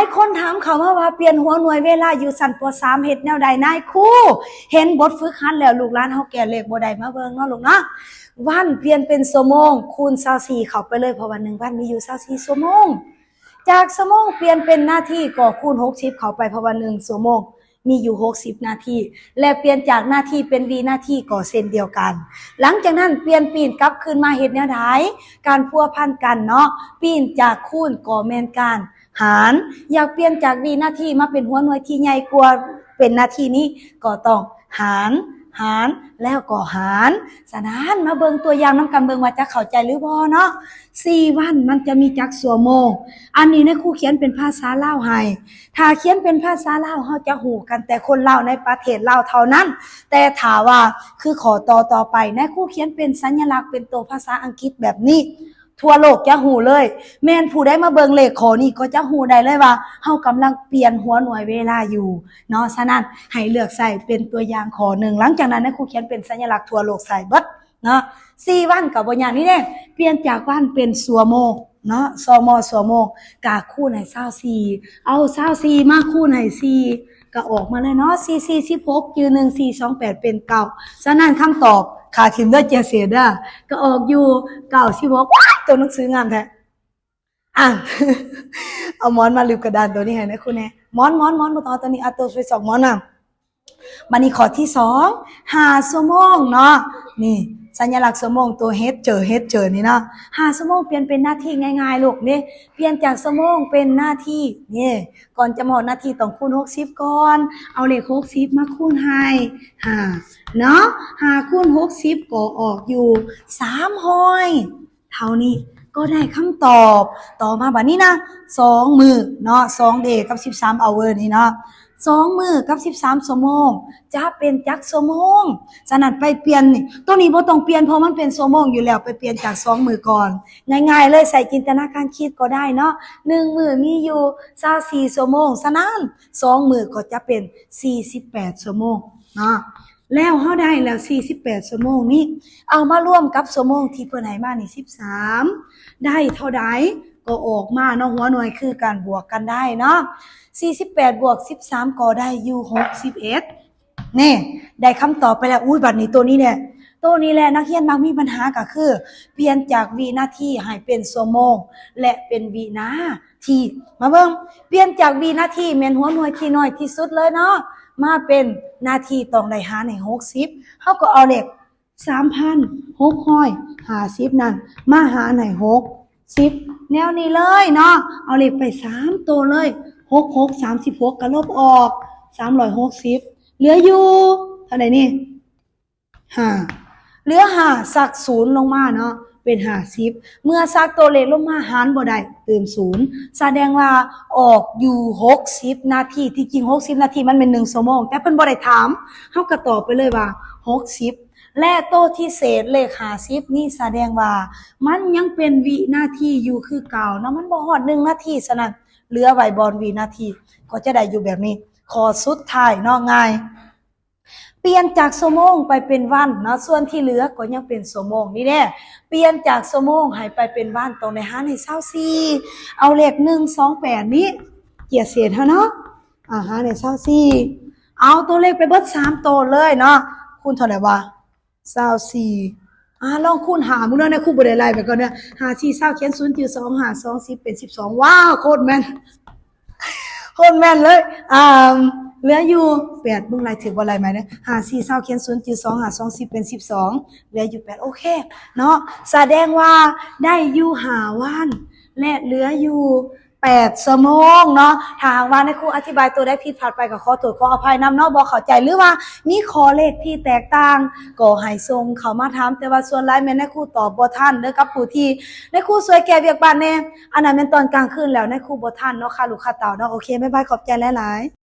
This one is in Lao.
ຫຼາຍຄົນຖາມເຂົ້າມາວ່າ ປ່ຽນຫົວໜ່ວຍເວລາຢູ່ຊັ້ນ ປໍສາມ ເຮັດແນວໃດນາຍຄູ? ເຫັນບົດຝຶກຫັດແລ້ວ ລູກຫຼານເຮົາແກ້ເລກບໍ່ໄດ້ ມາເບິ່ງເນາະລູກເນາະ. ວັນປ່ຽນເປັນຊົ່ວໂມງ ຄູນຊາວສີ່ເຂົ້າໄປເລີຍ ເພາະວ່າໜຶ່ງວັນມີຢູ່ຊາວສີ່ຊົ່ວໂມງ. ຈາກຊົ່ວໂມງປ່ຽນເປັນນາທີ ກໍຄູນຫົກສິບເຂົ້າໄປ ເພາະວ່າໜຶ່ງຊົ່ວໂມງມີຢູ່ຫົກສິບນາທີ ແລະ ປ່ຽນຈາກນາທີເປັນວິນາທີກໍເຊັ່ນດຽວກັນ. ຫຼັງຈາກນັ້ນປ່ຽນປີນກັບຄືນມາເຮັດແນວໃດ? ການພົວພັນກັນເນາະ, ປີນຈາກຄູນກໍແມ່ນການຫານ. ຢາກປ່ຽນຈາກວິນາທີມາເປັນຫົວໜ່ວຍທີ່ໃຫຍ່ກວ່າເປັນນາທີນີ້ ກໍຕ້ອງຫານ, ຫານ ແລ້ວກໍຫານ. ສະນັ້ນມາເບິ່ງຕົວຢ່າງນຳກັນເບິ່ງວ່າຈະເຂົ້າໃຈຫຼືບໍ່ເນາະ. ສີ່ວັນມັນຈະມີຈັກຊົ່ວໂມງ? ອັນນີ້ນາຍຄູຂຽນເປັນພາສາລາວໃຫ້. ຖ້າຂຽນເປັນພາສາລາວ ເຮົາຈະຮູ້ກັນແຕ່ຄົນລາວໃນປະເທດລາວເທົ່ານັ້ນ. ແຕ່ຖ້າວ່າຄືຂໍ້ຕໍ່ຕໍ່ໄປ ນາຍຄູຂຽນເປັນສັນຍະລັກເປັນໂຕພາສາອັງກິດແບບນີ້ ທົ່ວໂລກຈະຮູ້ເລີຍ. ແມ່ນຜູ້ໃດມາເບິ່ງເລກຂໍ້ນີ້ກໍຈະຮູ້ໄດ້ເລີຍວ່າເຮົາກຳລັງປ່ຽນຫົວໜ່ວຍເວລາຢູ່ເນາະ. ສະນັ້ນໃຫ້ເລືອກໃຊ້ເປັນຕົວຢ່າງຂໍ້ໜຶ່ງ. ຫຼັງຈາກນັ້ນນາຍຄູຂຽນເປັນສັນຍະລັກທົ່ວໂລກໃສ່ເບິດ ເນາະ. ສີ່ວັນກໍບໍ່ຍາກນີ້ເດ້ ປ່ຽນຈາກວັນເປັນຊົ່ວໂມງເນາະ, ຊມ ຊົ່ວໂມງ ກະຄູນໃຫ້ຊາວສີ່ ເອົາຊາວສີ່ມາຄູນໃຫ້ສີ່ ກໍອອກມາເລີຍເນາະ ສີ່ສີ່ສິບຫົກ ຈື່ໜຶ່ງ ສີ່ສອງແປດເປັນເກົ້າ. ສະນັ້ນຄຳຕອບ ຂ້າຖິ້ມເດີ ເຈຍເສດເດີ ກໍອອກຢູ່ເກົ້າສິບຫົກ. ວ້າຍ ຕົວໜັງສືງາມແທ້. ອ່ະ ເອົາໝອນມາລຶບກະດານໂຕນີ້ໃຫ້ນາຄູແດ່. ໝອນ ໝອນ ໝອນ ບໍ່ຕ້ອງເອົາໂຕນີ້ ເອົາໂຕໄປສອກໝອນນຳ. ບາດນີ້ຂໍ້ທີສອງ ຫ້າຊົ່ວໂມງເນາະ. ນີ້ສັນຍະລັກຊົ່ວໂມງ ໂຕເຮັດເຈີ ເຮັດເຈີນີ້ເນາະ. ຫ້າຊົ່ວໂມງປ່ຽນເປັນນາທີ ງ່າຍໆລູກເດ້. ປ່ຽນຈາກຊົ່ວໂມງເປັນນາທີ ນີ້ ກ່ອນຈະມາຮອດນາທີຕ້ອງຄູນຫົກສິບກ່ອນ. ເອົາເລກຫົກສິບມາຄູນໃຫ້ຫ້າເນາະ. ຫ້າຄູນຫົກສິບກໍອອກຢູ່ສາມຮ້ອຍ. ເທົ່ານີ້ກໍໄດ້ຄຳຕອບ. ຕໍ່ມາບາດນີ້ນະ ສອງມື້ເນາະ ສອງເດກັບສິບສາມເອົາເວີນີ້ເນາະ ສອງມື້ກັບສິບສາມຊົ່ວໂມງ ຈະເປັນຈັກຊົ່ວໂມງ? ສະນັ້ນໄປປ່ຽນນີ້ ໂຕນີ້ບໍ່ຕ້ອງປ່ຽນ ເພາະມັນເປັນຊົ່ວໂມງຢູ່ແລ້ວ. ໄປປ່ຽນຈາກສອງມື້ກ່ອນ ງ່າຍໆເລີຍ ໃຊ້ຈິນຕະນາການຄິດກໍໄດ້ເນາະ. ໜຶ່ງມື້ມີຢູ່ຊາວສີ່ຊົ່ວໂມງ ສະນັ້ນສອງມື້ກໍຈະເປັນສີ່ສິບແປດຊົ່ວໂມງເນາະ. ແລ້ວເຮົາໄດ້ແລ້ວສີ່ສິບແປດຊົ່ວໂມງນີ້ ເອົາມາລວມກັບຊົ່ວໂມງທີ່ເພິ່ນໃຫ້ມານີ້ສິບສາມ ໄດ້ເທົ່າໃດກໍອອກມາເນາະ. ຫົວໜ່ວຍຄືການບວກກັນໄດ້ເນາະ. ສີ່ສິບແປດບວກສິບສາມກໍໄດ້ຢູ່ຫົກສິບເອັດ. ນີ້ ໄດ້ຄຳຕອບໄປແລ້ວ. ອຸ້ຍ ບັດນີ້ໂຕນີ້ແຫຼະ ໂຕນີ້ແຫຼະນັກຮຽນມັກມີບັນຫາ ກໍຄືປ່ຽນຈາກວິນາທີໃຫ້ເປັນຊົ່ວໂມງ ແລະ ເປັນວິນາ ທີ ມາເບິ່ງ ປ່ຽນຈາກວິນາທີແມ່ນຫົວໜ່ວຍທີ່ນ້ອຍທີ່ສຸດເລີຍເນາະ ມາເປັນນາທີ ຕ້ອງໄດ້ຫານໃຫ້ຫົກສິບ. ເຮົາກໍເອົາເລກສາມພັນຫົກຮ້ອຍຫ້າສິບນັ້ນມາຫານໃຫ້ຫົກສິບ ແນວນີ້ເລີຍເນາະ. ເອົາເລກໄປສາມໂຕເລີຍ ຫົກຫົກສາມສິບຫົກ ກໍລົບອອກສາມຮ້ອຍຫົກສິບ ເຫຼືອຢູ່ເທົ່າໃດນີ້? ຫ້າ ເຫຼືອຫ້າ ສັກສູນລົງມາເນາະ ເປັນຫ້າສິບ. ເມື່ອສັກຕົວເລກລົງມາຫານບໍ່ໄດ້ ຕື່ມສູນ ສະແດງວ່າອອກຢູ່ຫົກສິບນາທີ. ທີ່ຈິງຫົກສິບນາທີມັນແມ່ນໜຶ່ງຊົ່ວໂມງ ແຕ່ເພິ່ນບໍ່ໄດ້ຖາມ ເຮົາກໍຕອບໄປເລີຍວ່າຫົກສິບ. ແລະ ໂຕທີ່ເສດເລກຫ້າສິບນີ້ ສະແດງວ່າມັນຍັງເປັນວິນາທີຢູ່ຄືເກົ່າເນາະ ມັນບໍ່ຮອດໜຶ່ງນາທີ. ສະນັ້ນເຫຼືອໄວ້ບ່ອນວິນາທີ ກໍຈະໄດ້ຢູ່ແບບນີ້. ຂໍ້ສຸດທ້າຍເນາະ ງ່າຍ ປ່ຽນຈາກຊົ່ວໂມງໄປເປັນວັນເນາະ ສ່ວນທີ່ເຫຼືອກໍຍັງເປັນຊົ່ວໂມງນີ້ແດ່. ປ່ຽນຈາກຊົ່ວໂມງໃຫ້ໄປເປັນວັນ ຕ້ອງໄດ້ຫານໃຫ້ຊາວສີ່ ເອົາເລກໜຶ່ງສອງແປດນີ້ ເຈຍເສດເຮົາເນາະ ອາ ຫານໃຫ້ຊາວສີ່ ເອົາຕົວເລກໄປເບິດສາມໂຕເລີຍເນາະ. ຄູນເທົ່າໃດວະ? ຊາວສີ່. ອາ ລອງຄູນຫ້າເບິ່ງເດີ ນາຍຄູບໍ່ໄດ້ໄລ່ໄປກ່ອນເດີ. ຫ້າສີ່ຊາວ ຂຽນສູນຈື່ສອງ ຫ້າສອງສິບເປັນສິບສອງ. ວ້າວ ໂຄດແມ່ນ ໂຄດແມ່ນເລີຍ. ອາ ເຫຼືອຢູ່ແປດ ເບິ່ງໄລ່ຖືກບໍ່ໄລ່ໃໝ່ເດີ. ຫ້າສີ່ຊາວ ຂຽນສູນຈື່ສອງ ຫ້າສອງສິບເປັນສິບສອງ ເຫຼືອຢູ່ແປດ. ໂອເຄເນາະ ສະແດງວ່າໄດ້ຢູ່ຫ້າວັນ ແລະ ເຫຼືອຢູ່ແປດຊົ່ວໂມງເນາະ. ຖ້າຫາກວ່ານາຍຄູອະທິບາຍໂຕໃດຜິດພາດໄປ ກໍຂໍໂທດຂໍອະໄພນຳເນາະ ບໍ່ເຂົ້າໃຈ ຫຼືວ່າມີຂໍ້ເລກທີ່ແຕກຕ່າງ ກໍໃຫ້ສົ່ງເຂົ້າມາຖາມ. ແຕ່ວ່າສ່ວນຫຼາຍແມ່ນນາຍຄູຕອບບໍ່ທັນເດີ ກັບຜູ້ທີ່ນາຍຄູຊ່ວຍແກ້ວຽກບ້ານແດ່. ອັນນັ້ນແມ່ນຕອນກາງຄືນແລ້ວ ນາຍຄູບໍ່ທັນເນາະ ຄາລູກຄາເຕົ້າເນາະ. ໂອເຄ ບາຍບາຍ ຂອບໃຈຫຼາຍໆ.